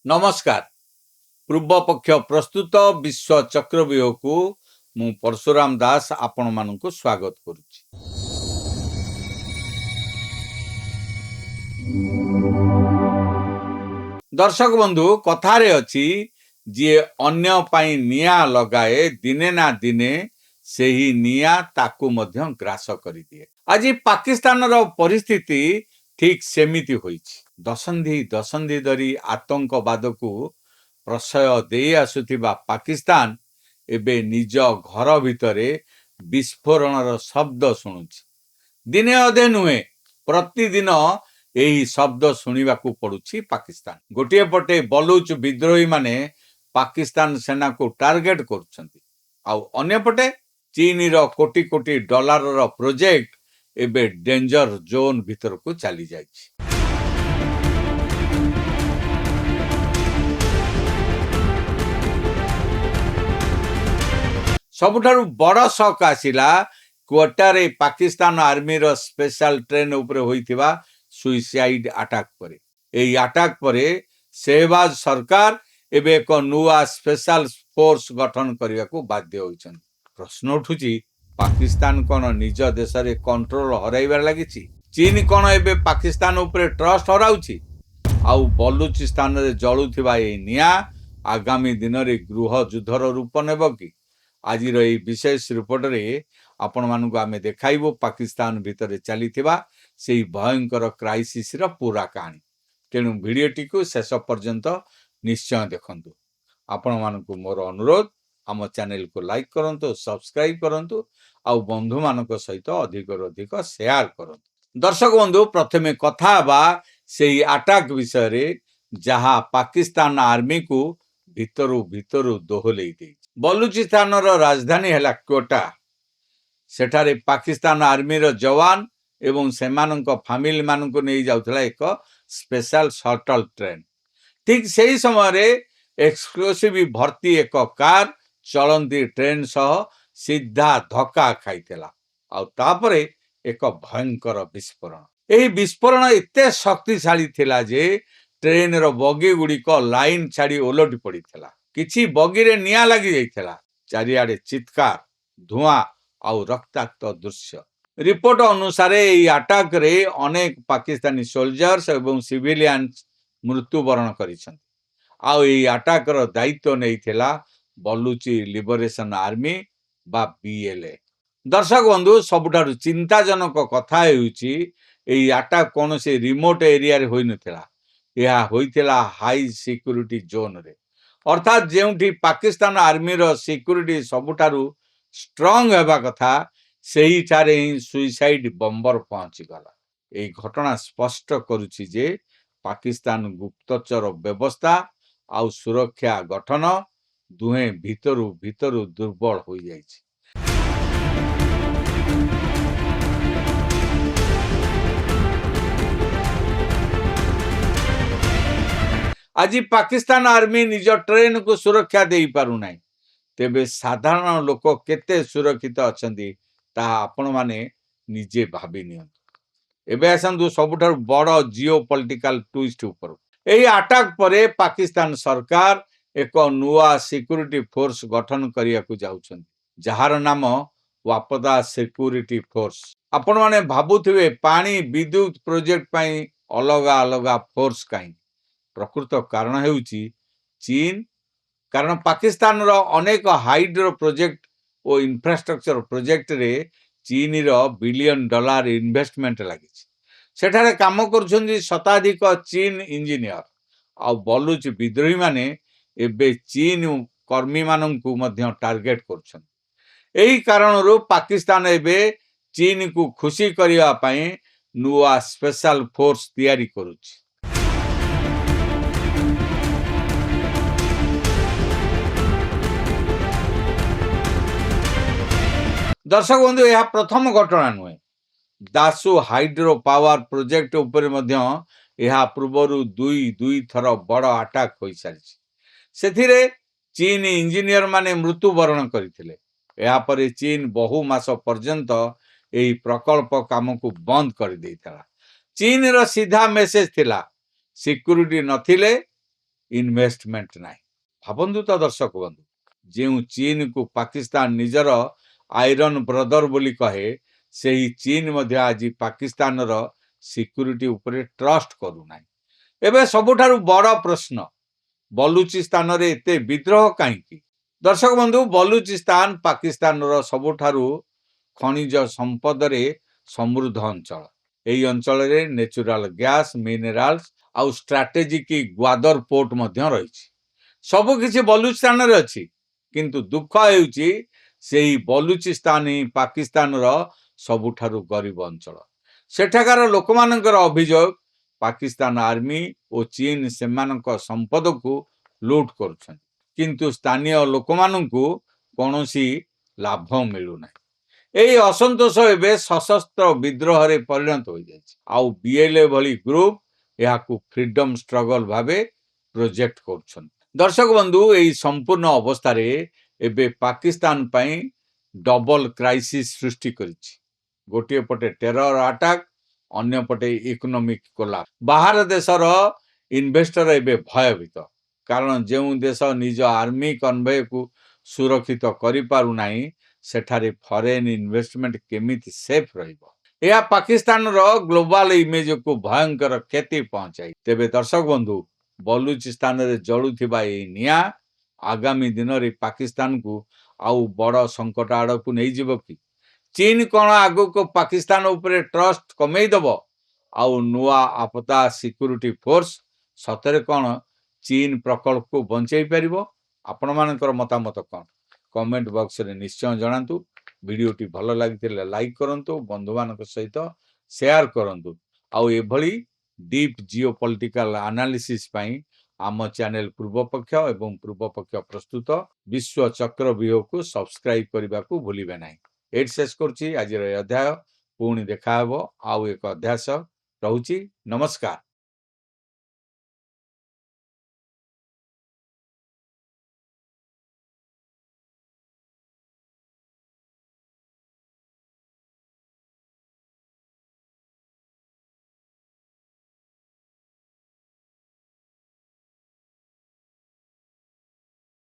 ନମସ୍କାର। ପୂର୍ବପକ୍ଷ ପ୍ରସ୍ତୁତ ବିଶ୍ୱ ଚକ୍ରବ୍ୟୁହକୁ ମୁଁ ପରଶୁରାମ ଦାସ ଆପଣମାନଙ୍କୁ ସ୍ୱାଗତ କରୁଛି। ଦର୍ଶକ ବନ୍ଧୁ, କଥାରେ ଅଛି, ଯିଏ ଅନ୍ୟ ପାଇଁ ନିଆଁ ଲଗାଏ, ଦିନେ ନା ଦିନେ ସେହି ନିଆଁ ତାକୁ ମଧ୍ୟ ଗ୍ରାସ କରିଦିଏ। ଆଜି ପାକିସ୍ତାନର ପରିସ୍ଥିତି ଠିକ୍ ସେମିତି ହୋଇଛି। ଦଶନ୍ଧି ଦଶନ୍ଧି ଧରି ଆତଙ୍କବାଦକୁ ପ୍ରଶ୍ରୟ ଦେଇ ଆସୁଥିବା ପାକିସ୍ତାନ ଏବେ ନିଜ ଘର ଭିତରେ ବିସ୍ଫୋରଣର ଶବ୍ଦ ଶୁଣୁଛି। ଦିନେ ଅଧେ ନୁହେଁ, ପ୍ରତିଦିନ ଏହି ଶବ୍ଦ ଶୁଣିବାକୁ ପଡୁଛି ପାକିସ୍ତାନ। ଗୋଟିଏ ପଟେ ବଲୁଚ ବିଦ୍ରୋହୀମାନେ ପାକିସ୍ତାନ ସେନାକୁ ଟାର୍ଗେଟ କରୁଛନ୍ତି, ଆଉ ଅନ୍ୟପଟେ ଚୀନର କୋଟି କୋଟି ଡଲାରର ପ୍ରୋଜେକ୍ଟ ଏବେ ଡେଞ୍ଜର ଜୋନ୍ ଭିତରକୁ ଚାଲି ଯାଇଛି। ସବୁଠାରୁ ବଡ଼ ସକ୍ ଆସିଲା କ୍ୱେଟାରେ ପାକିସ୍ତାନ ଆର୍ମିର ସ୍ପେଶାଲ ଟ୍ରେନ୍ ଉପରେ ହୋଇଥିବା ସୁଇସାଇଡ୍ ଆଟାକ୍ ପରେ। ଏହି ଆଟାକ୍ ପରେ ସେହବାଜ ସରକାର ଏବେ ଏକ ନୂଆ ସ୍ପେଶାଲ ଫୋର୍ସ ଗଠନ କରିବାକୁ ବାଧ୍ୟ ହୋଇଛନ୍ତି। ପ୍ରଶ୍ନ ଉଠୁଛି, ପାକିସ୍ତାନ କ'ଣ ନିଜ ଦେଶରେ କଣ୍ଟ୍ରୋଲ ହରାଇବାରେ ଲାଗିଛି? ଚୀନ କ'ଣ ଏବେ ପାକିସ୍ତାନ ଉପରେ ଟ୍ରଷ୍ଟ ହରାଉଛି? ଆଉ ବଲୁଚିସ୍ତାନରେ ଜଳୁଥିବା ଏହି ନିଆଁ ଆଗାମୀ ଦିନରେ ଗୃହ ଯୁଦ୍ଧର ରୂପ ନେବ କି? ଆଜିର ଏହି ବିଶେଷ ରିପୋର୍ଟରେ ଆପଣମାନଙ୍କୁ ଆମେ ଦେଖାଇବୁ ପାକିସ୍ତାନ ଭିତରେ ଚାଲିଥିବା ସେଇ ଭୟଙ୍କର କ୍ରାଇସିସର ପୁରା କାହାଣୀ। ତେଣୁ ଭିଡ଼ିଓଟିକୁ ଶେଷ ପର୍ଯ୍ୟନ୍ତ ନିଶ୍ଚୟ ଦେଖନ୍ତୁ। ଆପଣମାନଙ୍କୁ ମୋର ଅନୁରୋଧ, ଆମ ଚ୍ୟାନେଲକୁ ଲାଇକ୍ କରନ୍ତୁ, ସବସ୍କ୍ରାଇବ୍ କରନ୍ତୁ ଆଉ ବନ୍ଧୁମାନଙ୍କ ସହିତ ଅଧିକରୁ ଅଧିକ ସେୟାର କରନ୍ତୁ। ଦର୍ଶକ ବନ୍ଧୁ, ପ୍ରଥମେ କଥା ହେବା ସେଇ ଆଟାକ୍ ବିଷୟରେ, ଯାହା ପାକିସ୍ତାନ ଆର୍ମିକୁ ଭିତରୁ ଭିତରୁ ଦୋହଲେଇ ଦେଇଛି। ବଲୁଚିସ୍ତାନର ରାଜଧାନୀ ହେଲା କ୍ୱେଟା। ସେଠାରେ ପାକିସ୍ତାନ ଆର୍ମିର ଯବାନ ଏବଂ ସେମାନଙ୍କ ଫ୍ୟାମିଲି ମାନଙ୍କୁ ନେଇ ଯାଉଥିଲା ଏକ ସ୍ପେଶାଲ ସଟଲ ଟ୍ରେନ୍। ଠିକ୍ ସେହି ସମୟରେ ଏକ୍ସପ୍ଲୋସିଭ ଭର୍ତ୍ତି ଏକ କାର ଚଳନ୍ତି ଟ୍ରେନ୍ ସହ ସିଧା ଧକ୍କା ଖାଇଥିଲା ଆଉ ତାପରେ ଏକ ଭୟଙ୍କର ବିସ୍ଫୋରଣ। ଏହି ବିସ୍ଫୋରଣ ଏତେ ଶକ୍ତିଶାଳୀ ଥିଲା ଯେ ଟ୍ରେନର ବଗି ଗୁଡ଼ିକ ଲାଇନ ଛାଡ଼ି ଓଲଟି ପଡ଼ିଥିଲା। କିଛି ବଗିରେ ନିଆଁ ଲାଗି ଯାଇଥିଲା। ଚାରିଆଡ଼େ ଚିତ୍କାର, ଧୂଆଁ ଆଉ ରକ୍ତାକ୍ତ ଦୃଶ୍ୟ। ରିପୋର୍ଟ ଅନୁସାରେ, ଏହି ଆଟାକରେ ଅନେକ ପାକିସ୍ତାନୀ ସୋଲଜର୍ସ ଏବଂ ସିଭିଲିଆନ୍ସ ମୃତ୍ୟୁବରଣ କରିଛନ୍ତି। ଆଉ ଏହି ଆଟାକର ଦାୟିତ୍ୱ ନେଇଥିଲା ବଲୁଚି ଲିବରେସନ ଆର୍ମି ବା ବିଏଲଏ। ଦର୍ଶକ ବନ୍ଧୁ, ସବୁଠାରୁ ଚିନ୍ତାଜନକ କଥା ହେଉଛି, ଏହି ଆଟାକ କୌଣସି ରିମୋଟ ଏରିଆରେ ହୋଇନଥିଲା। ଏହା ହୋଇଥିଲା ହାଇ ସିକ୍ୟୁରିଟି ଜୋନରେ, ଅର୍ଥାତ୍ ଯେଉଁଠି ପାକିସ୍ତାନ ଆର୍ମିର ସିକ୍ୟୁରିଟି ସବୁଠାରୁ ଷ୍ଟ୍ରଙ୍ଗ ହେବା କଥା, ସେହିଠାରେ ହିଁ ସୁଇସାଇଡ୍ ବମ୍ବର ପହଞ୍ଚିଗଲା। ଏହି ଘଟଣା ସ୍ପଷ୍ଟ କରୁଛି ଯେ ପାକିସ୍ତାନ ଗୁପ୍ତଚର ବ୍ୟବସ୍ଥା ଆଉ ସୁରକ୍ଷା ଗଠନ ଦୁହେଁ ଭିତରୁ ଭିତରୁ ଦୁର୍ବଳ ହୋଇଯାଇଛି। ଆଜି ପାକିସ୍ତାନ ଆର୍ମି ନିଜ ଟ୍ରେନକୁ ସୁରକ୍ଷା ଦେଇପାରୁନାହିଁ, ତେବେ ସାଧାରଣ ଲୋକ କେତେ ସୁରକ୍ଷିତ ଅଛନ୍ତି, ତାହା ଆପଣମାନେ ନିଜେ ଭାବି ନିଅନ୍ତୁ। ଏବେ ଆସନ୍ତୁ ସବୁଠାରୁ ବଡ଼ ଜିଓ ପଲିଟିକାଲ ଟୁଇଷ୍ଟ ଉପରକୁ। ଏହି ଆଟାକ୍ ପରେ ପାକିସ୍ତାନ ସରକାର ଏକ ନୂଆ ସିକ୍ୟୁରିଟି ଫୋର୍ସ ଗଠନ କରିବାକୁ ଯାଉଛନ୍ତି, ଯାହାର ନାମ ୱାପଦା ସିକ୍ୟୁରିଟି ଫୋର୍ସ। ଆପଣମାନେ ଭାବୁଥିବେ, ପାଣି ବିଦ୍ୟୁତ ପ୍ରୋଜେକ୍ଟ ପାଇଁ ଅଲଗା ଅଲଗା ଫୋର୍ସ କାହିଁକି? ପ୍ରକୃତ କାରଣ ହେଉଛି ଚୀନ। କାରଣ ପାକିସ୍ତାନର ଅନେକ ହାଇଡ୍ରୋ ପ୍ରୋଜେକ୍ଟ ଓ ଇନଫ୍ରାଷ୍ଟ୍ରକ୍ଚର ପ୍ରୋଜେକ୍ଟରେ ଚୀନର ବିଲିୟନ ଡଲାର ଇନଭେଷ୍ଟମେଣ୍ଟ ଲାଗିଛି। ସେଠାରେ କାମ କରୁଛନ୍ତି ଶତାଧିକ ଚୀନ ଇଞ୍ଜିନିୟର। ଆଉ ବଲୁଚ ବିଦ୍ରୋହୀମାନେ ଏବେ ଚୀନ କର୍ମୀମାନଙ୍କୁ ମଧ୍ୟ ଟାର୍ଗେଟ କରୁଛନ୍ତି। ଏହି କାରଣରୁ ପାକିସ୍ତାନ ଏବେ ଚୀନକୁ ଖୁସି କରିବା ପାଇଁ ନୂଆ ସ୍ପେଶାଲ ଫୋର୍ସ ତିଆରି କରୁଛି। ଦର୍ଶକ ବନ୍ଧୁ, ଏହା ପ୍ରଥମ ଘଟଣା ନୁହେଁ। ଦାସୁ ହାଇଡ୍ରୋ ପାୱାର ପ୍ରୋଜେକ୍ଟ ଉପରେ ମଧ୍ୟ ଏହା ପୂର୍ବରୁ ଦୁଇ ଦୁଇ ଥର ବଡ଼ ଆଟାକ୍ ହୋଇସାରିଛି। ସେଥିରେ ଚୀନ ଇଞ୍ଜିନିୟର ମାନେ ମୃତ୍ୟୁବରଣ କରିଥିଲେ। ଏହାପରେ ଚୀନ ବହୁ ମାସ ପର୍ଯ୍ୟନ୍ତ ଏହି ପ୍ରକଳ୍ପ କାମକୁ ବନ୍ଦ କରିଦେଇଥିଲା। ଚୀନର ସିଧା ମେସେଜ ଥିଲା, ସିକ୍ୟୁରିଟି ନଥିଲେ ଇନଭେଷ୍ଟମେଣ୍ଟ ନାହିଁ। ଭାବନ୍ତୁ ତ ଦର୍ଶକ ବନ୍ଧୁ, ଯେଉଁ ଚୀନକୁ ପାକିସ୍ତାନ ନିଜର ଆଇରନ୍ ବ୍ରଦର ବୋଲି କହେ, ସେହି ଚୀନ ମଧ୍ୟ ଆଜି ପାକିସ୍ତାନର ସିକ୍ୟୁରିଟି ଉପରେ ଟ୍ରଷ୍ଟ କରୁନାହିଁ। ଏବେ ସବୁଠାରୁ ବଡ଼ ପ୍ରଶ୍ନ, ବଲୁଚିସ୍ତାନରେ ଏତେ ବିଦ୍ରୋହ କାହିଁକି? ଦର୍ଶକ ବନ୍ଧୁ, ବଲୁଚିସ୍ତାନ ପାକିସ୍ତାନର ସବୁଠାରୁ ଖଣିଜ ସମ୍ପଦରେ ସମୃଦ୍ଧ ଅଞ୍ଚଳ। ଏହି ଅଞ୍ଚଳରେ ନ୍ୟାଚୁରାଲ ଗ୍ୟାସ୍, ମିନେରାଲ୍ସ ଆଉ ଷ୍ଟ୍ରାଟେଜିକ୍ ଗ୍ୱାଦର ପୋର୍ଟ ମଧ୍ୟ ରହିଛି। ସବୁକିଛି ବଲୁଚିସ୍ତାନରେ ଅଛି, କିନ୍ତୁ ଦୁଃଖ ହେଉଛି ସେହି ବଲୁଚିସ୍ତାନ ହିଁ ପାକିସ୍ତାନର ସବୁଠାରୁ ଗରିବ ଅଞ୍ଚଳ। ସେଠାକାର ଲୋକମାନଙ୍କର ଅଭିଯୋଗ, ପାକିସ୍ତାନ ଆର୍ମି ଓ ଚୀନ ସେମାନଙ୍କ ସମ୍ପଦକୁ ଲୁଟ୍ କରୁଛନ୍ତି, କିନ୍ତୁ ସ୍ଥାନୀୟ ଲୋକମାନଙ୍କୁ କୌଣସି ଲାଭ ମିଳୁନାହିଁ। ଏହି ଅସନ୍ତୋଷ ଏବେ ସଶସ୍ତ୍ର ବିଦ୍ରୋହରେ ପରିଣତ ହୋଇଯାଇଛି ଆଉ ବିଏଲଏ ଭଳି ଗ୍ରୁପ ଏହାକୁ ଫ୍ରିଡମ ଷ୍ଟ୍ରଗଲ ଭାବେ ପ୍ରୋଜେକ୍ଟ କରୁଛନ୍ତି। ଦର୍ଶକ ବନ୍ଧୁ, ଏହି ସମ୍ପୂର୍ଣ୍ଣ ଅବସ୍ଥାରେ ଏବେ ପାକିସ୍ତାନ ପାଇଁ ଡବଲ କ୍ରାଇସିସ୍ ସୃଷ୍ଟି କରିଛି। ଗୋଟିଏ ପଟେ ଟେରର ଆଟାକ୍, ଅନ୍ୟପଟେ ଇକୋନୋମିକ କୋଲାପ୍ସ। ବାହାର ଦେଶର ଇନଭେଷ୍ଟର ଏବେ ଭୟଭୀତ, କାରଣ ଯେଉଁ ଦେଶ ନିଜ ଆର୍ମି କନଭୟକୁ ସୁରକ୍ଷିତ କରିପାରୁନାହିଁ, ସେଠାରେ ଫରେନ୍ ଇନଭେଷ୍ଟମେଣ୍ଟ କେମିତି ସେଫ୍ ରହିବ? ଏହା ପାକିସ୍ତାନର ଗ୍ଲୋବାଲ ଇମେଜକୁ ଭୟଙ୍କର କ୍ଷତି ପହଞ୍ଚାଇ। ତେବେ ଦର୍ଶକ ବନ୍ଧୁ, ବଲୁଚିସ୍ତାନରେ ଜଳୁଥିବା ଏହି ନିଆଁ ଆଗାମୀ ଦିନରେ ପାକିସ୍ତାନକୁ ଆଉ ବଡ଼ ସଙ୍କଟ ଆଡ଼କୁ ନେଇଯିବ କି? ଚୀନ କ'ଣ ଆଗକୁ ପାକିସ୍ତାନ ଉପରେ ଟ୍ରଷ୍ଟ କମେଇ ଦେବ? ଆଉ ନୂଆ ଆପତା ସିକ୍ୟୁରିଟି ଫୋର୍ସ ସତରେ କ'ଣ ଚୀନ ପ୍ରକଳ୍ପକୁ ବଞ୍ଚେଇ ପାରିବ? ଆପଣମାନଙ୍କର ମତାମତ କ'ଣ, କମେଣ୍ଟ ବକ୍ସରେ ନିଶ୍ଚୟ ଜଣାନ୍ତୁ। ଭିଡ଼ିଓଟି ଭଲ ଲାଗିଥିଲେ ଲାଇକ୍ କରନ୍ତୁ, ବନ୍ଧୁମାନଙ୍କ ସହିତ ସେୟାର କରନ୍ତୁ ଆଉ ଏଭଳି ଡିପ୍ ଜିଓ ପଲିଟିକାଲ ଆନାଲିସିସ୍ ପାଇଁ ଆମ ଚ୍ୟାନେଲ ପୂର୍ବପକ୍ଷ ଏବଂ ପୂର୍ବପକ୍ଷ ପ୍ରସ୍ତୁତ ବିଶ୍ୱ ଚକ୍ରବ୍ୟୁହକୁ ସବସ୍କ୍ରାଇବ କରିବାକୁ ଭୁଲିବେ ନାହିଁ। ଏଇଠି ଶେଷ କରୁଛି ଆଜିର ଏ ଅଧ୍ୟାୟ। ପୁଣି ଦେଖାହେବ ଆଉ ଏକ ଅଧ୍ୟାୟ ସହ। ରହୁଛି, ନମସ୍କାର।